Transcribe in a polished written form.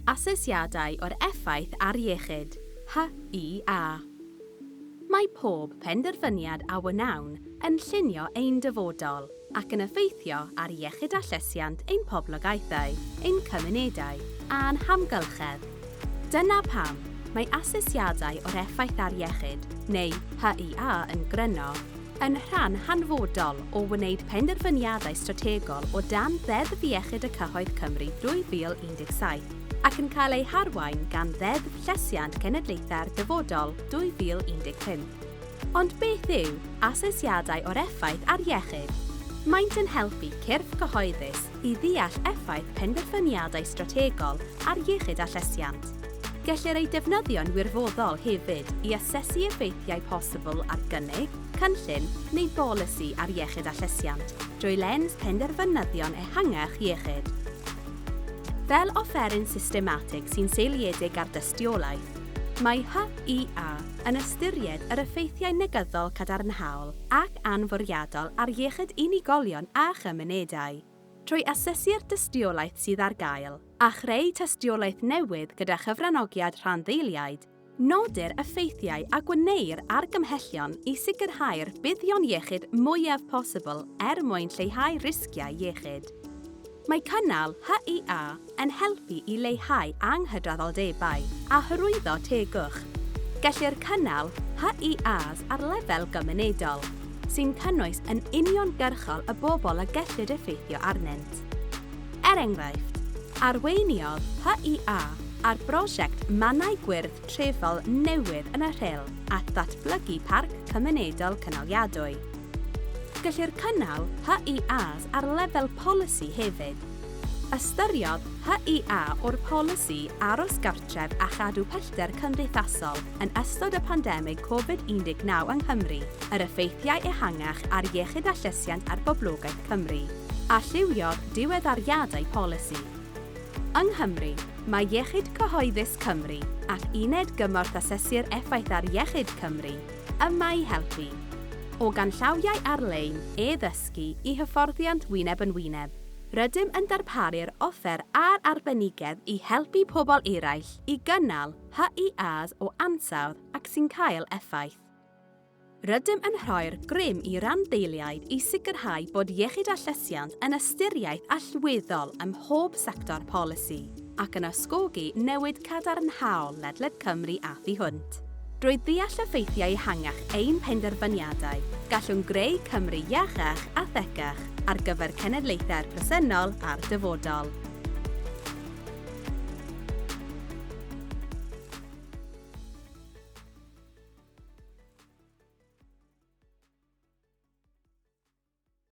Asesiadau o'r Effaith ar Iechyd, HIA. Mae pob penderfyniad a wnawn yn llunio ein dyfodol ac yn effeithio ar iechyd a llesiant ein poblogaethau, ein cymunedau a'n hamgylchedd. Dyna pam mae asesiadau o'r effaith ar iechyd, neu HIA yn gryno, yn rhan hanfodol o wneud penderfyniadau strategol o dan Ddeddf Iechyd y Cyhoedd Cymru 2017 ac yn cael eu harwain gan Ddeddf Llesiant Cenedlaethau'r Dyfodol 2015. Ond beth yw asesiadau o'r effaith ar iechyd? Maent yn helpu cyrff cyhoeddus i ddeall effaith penderfyniadau strategol ar iechyd a llesiant. Gellir eu defnyddio'n wirfoddol hefyd i asesu effeithiau posibl ar gynnig, cynllun neu bolisi ar iechyd a llesiant drwy lens penderfynyddion ehangach iechyd. Fel offeryn systematig sy'n seiliedig ar dystiolaeth, mae HIA yn ystyried yr effeithiau negyddol cadarnhaol ac anfwriadol ar iechyd unigolion a chymunedau. Trwy asesu'r dystiolaeth sydd ar gael, a chreu tystiolaeth newydd gyda chyfranogiad rhanddeiliaid, nodir effeithiau a gwneir argymhellion i sicrhau'r buddion iechyd mwyaf posibl er mwyn lleihau risgiau iechyd. Mae cynnal HIA yn helpu i leihau anghydraddoldebau a hyrwyddo tegwch. Gellir cynnal HIAs ar lefel gymunedol, sy'n cynnwys yn uniongyrchol y bobl y gellid effeithio arnynt. Er enghraifft, arweiniodd HIA ar brosiect Mannau Gwyrdd Trefol newydd yn y Rhyl at ddatblygu parc cymunedol cynaliadwy. Gellir cynnal HIAs ar lefel polisi hefyd. Ystyriodd HIA o'r polisi aros gartref a chadw pellter cymdeithasol yn ystod y pandemig Covid 19 yng Nghymru, yr effeithiau ehangach ar iechyd a llesiant ar boblogaeth Cymru, a llywiodd diweddariadau polisi. Yng Nghymru, mae Iechyd Cyhoeddus Cymru ac Uned Gymorth Asesu'r Effaith ar Iechyd Cymru yma i helpu. O ganllawiau ar-lein, e-ddysgu i hyfforddiant wyneb yn wyneb, Rydym yn darparu'r offer a'r arbenigedd i helpu pobl eraill i gynnal HIAs o ansawdd ac sy'n cael effaith. Rydym yn rhoi'r grym i randdeiliaid i sicrhau bod iechyd a llesiant yn ystyriaeth allweddol ym mhob sector polisi ac yn ysgogi newid cadarnhaol ledled Cymru a thu hwnt. Drwy ddeall effeithiau ehangach ein penderfyniadau, gallwn greu Cymru iachach a thecach ar gyfer cenedlaethau'r presennol a'r dyfodol.